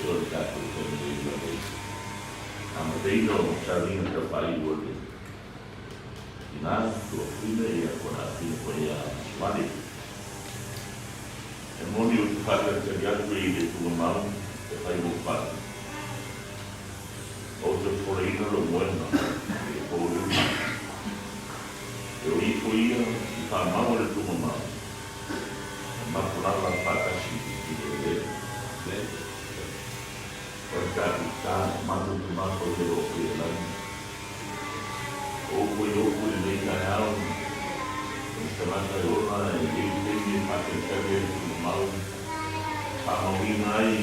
o le tatou taimi nei ma le amataina o sauniga taufaaiu o le tina, tuafafine ia po o le afafine foi ia Sumali. E moni ou te faatalitali atu i le tuugamau e fai mo fale. Ou te fofoleina lou moega i le pouliuli. E o ifo ia i faamau a le tuugamau, e mapulala faatasi i le eleele. O le tatou tatalo, matou te mafa i le loto i le lagi. O upu i upu i lenei taeao, o le tagata e ola e i ai le taimi e faatalitali ai le tuugamau, faamauina ai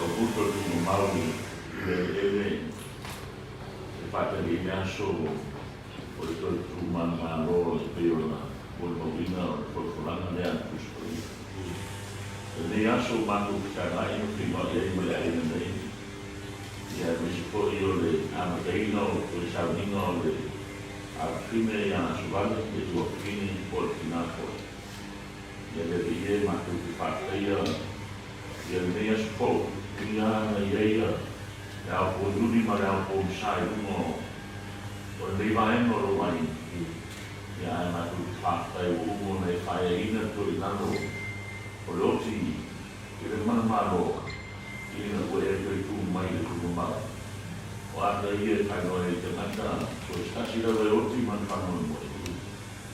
auputa o le tuugamau i le eleele e faatali ai le aso o le toe tumanumalo e pei ona molimauina o le folafolaga lea a le Tusi Paia. I lenei aso ua matou fesagai ma feiloai ai ma le aiga nei, ia aemaise foi o le amataina o toe sauniga o le afafine ia Asovale, le tuafafine po o le tina foi. Ia le Alii e, matou te faafetaia ia lenei aso fou, i a na i ai le ao pōiuli ma le ao pōgisa i luga o lenei vaega o lou aiga. Ia ae matou te faafetai ua uma ona e faaeaina le toeainalo o le oti i le manumalo ina ua e toe tu mai i le tuugamau. O ata ia e faailoa ai i tagata so o se tasi lava e oti ma le faamoemoe.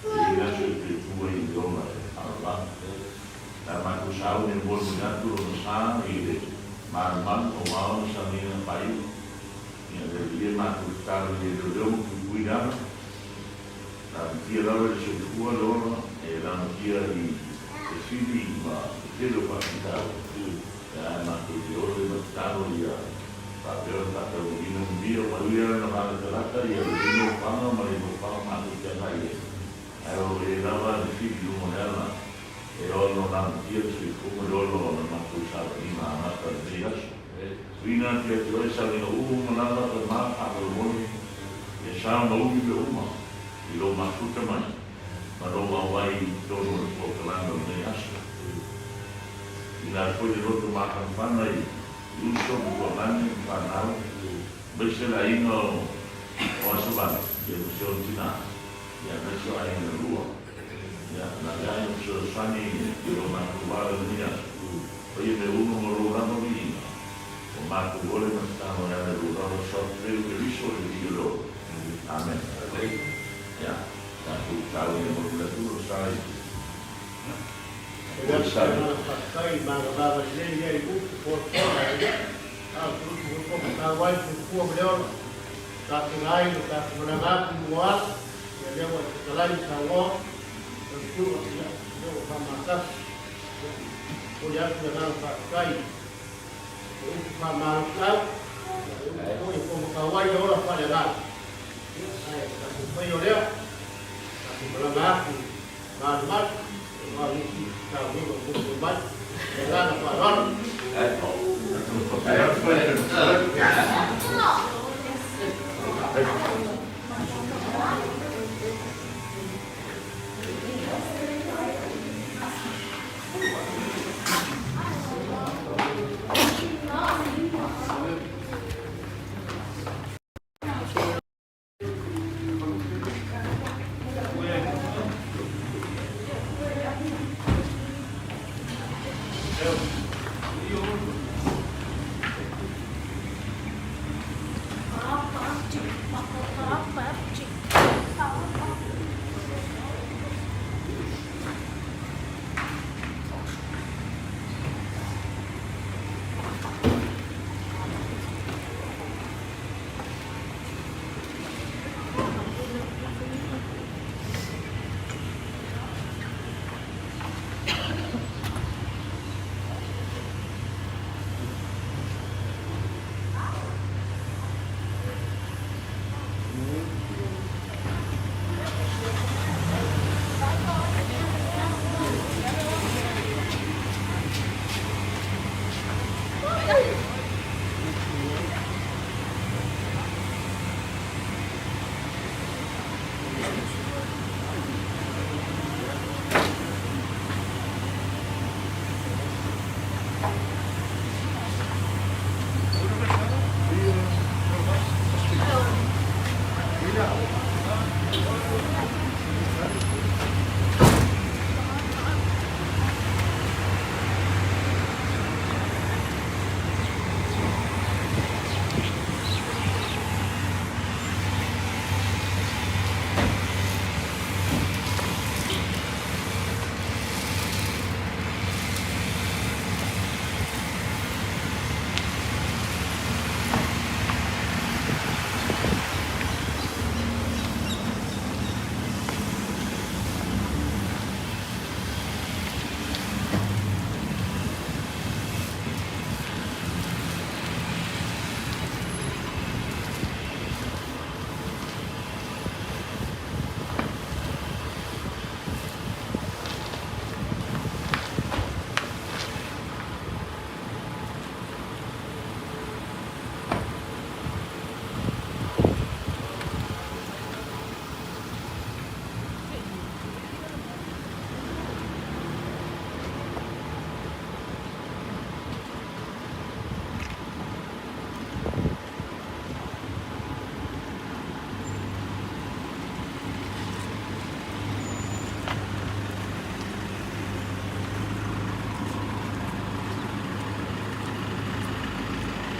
E i ai aso e toe tu ai i le ola e faalavelave. Na matou sauni e molimoli atu lona sa i le malumalu aua ona sauniga faaiu. Ia le Alii e matou tatalo ia leoleo ma puipui le ala. Lamatia lava i le soifua le ola e lamatia i fesili ma le tele o faafitauli. Ia ae matou te ole ma tatalo ia faapea ona faataunuuina manuia manuia lana valatalata ia lenei nofoaga ma le nofoaga matou te agai ai. Ae o lo o i ai lava le fili i luga o le ala e ono lamatia le soifua ma le ola o la matou savaliga amata i lenei aso. Tuuina atu ia te oe sauniga uma lava tama faamolemole ia sao ma umi mea uma i lou mafuta mai ma lou auai i totonu o le polokalame o lenei aso. Tuuina atu foi le loto mafanafana i uso ma tuagane ma fanau aemaise le aiga o Asavale ia ma si ona tina ia aemaise o aiga e lua ia na le aiga fesoasoani i lo matou va i lenei aso. Paia mea uma ma lou lava viiga, ua matou ole ma tatalo e ala i lou lava soft leu Keriso i le vii o le ola. Amen. Ia, tatou tau ia mo le Atua sa i E le agaga faafetai i magavava lelei ia i upu folafola e taoto'utu foi po matau ai le soifua ma le ola. Tapena ai lo tatou malaga atu i Muaala, ia lea ua e fetalai ma saunoa lau susuga, ia lea ua faamatasi. Ia, momoli atu le agaga faafetai i upu faamalosiau, ia o upu foi e pomatau ai le ola faaleagaga. Ia, ae tatou faia o lea, tatou malaga atu i malumalu, aua nisi sauniga o mulimuli mai. Le agaga faaaloalo.